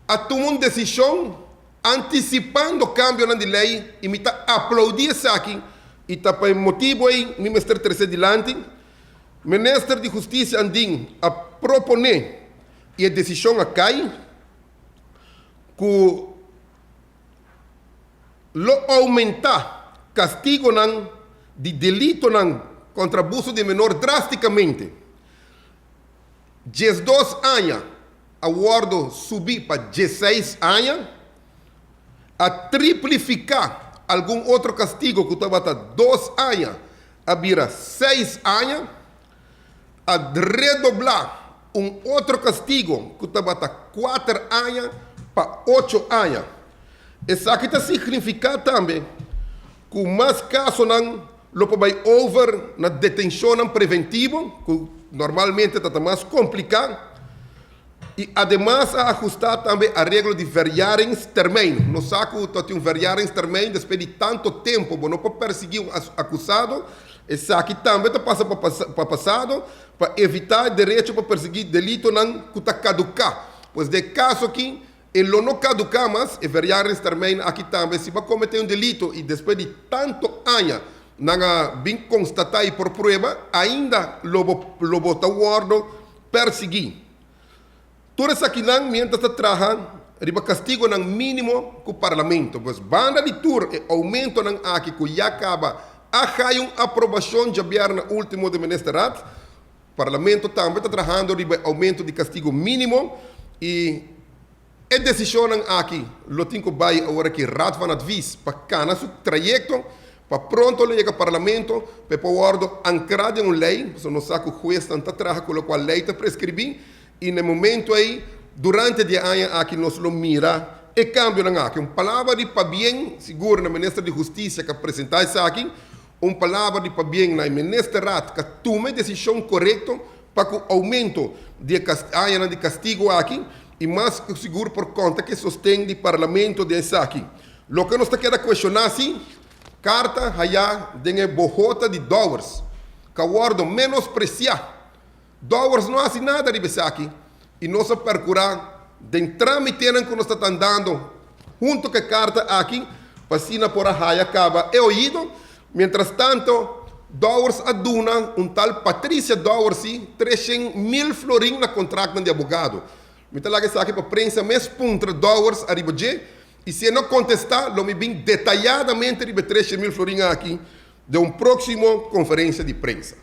A tuma un desishon antisipando kambionan di lei i mi ta aploudí esaki i ta pa e motibu ei mi mester trese dilanti. Minister di Hustisia Andin a proponé i e desishon a kai ku lo oumentá kastigonan di delitonan kontra abuso di menor drástikamente. 12 aña a wòrdu subí pa 16 aña, a triplifiká algun otro kastigo ku tabata 2 aña a bira 6 aña, a redoblá un otro kastigo ku tabata 4 aña pa 8 aña. Esaki ta signifiká tambe ku mas kasonan lo por bai over na detenshon preventivo, ku normalmente ta mas kompliká, i ademas a ahustá tambe areglo di verjaringstermijn. Nos sa ku tin un verjaringstermijn despues di tantu tempu, bo no por persiguí un akusado. Esaki tambe ta pasa pa pasado pa evitá derecho pa persiguí delitonan ku ta kaduká. Pues den kaso aki e lo no kaduká mas e verjaringstermijn aki tambe. Si bo kometé un delito i despues di tantu aña nan a bin konstatá i por prueba, ainda lo bo ta wòrdu persiguí. Tur esakinan mientras ta traha riba kastigonan mínimo ku parlamento. Pues banda di tur e oumentonan aki ku ya kaba a haña un aprobashon djabièrnè último di ministerraad, parlamento tambe ta trahando riba oumento di kastigo mínimo i e desishonnan aki lo tin ku bai awor aki Raad van Advies pa kana su trayekto pa pronto lo yega parlamento pa por wòrdu ankrá den un lei, so nos sa ku huesnan ta traha ku lokual lei ta preskribí i na momento ei durante di aña aki nos lo mira e kambionan aki. Un palabra di pabien sigur na minister di Hustisia ku a presentá esaki, un palabra di pabien na ministerraad ku a tuma e desishon korekto pa ku oumento di añanan di kastigo aki i mas ku sigur por konta ku e sosten di parlamento den esaki. Loke nos ta keda kuestioná si karta hañá den e bohota di Dowers ku a wòrdu menospresiá. Dowers no a hasi nada riba esaki i nos a perkurá den trámitenan ku nos ta andando huntu ku e karta aki pa asina por a haña kaba e oido. Mientras tanto, Dowers a duna un tal Patricia Dowers si 300.000 florin na kontraktnan di abogado. Mi ta laga esaki pa prensa mes puntra Dowers ariba dje i si e no kontestá, lo mi bin detayadamente riba 300.000 florin aki den un próksimo konferensia di prensa.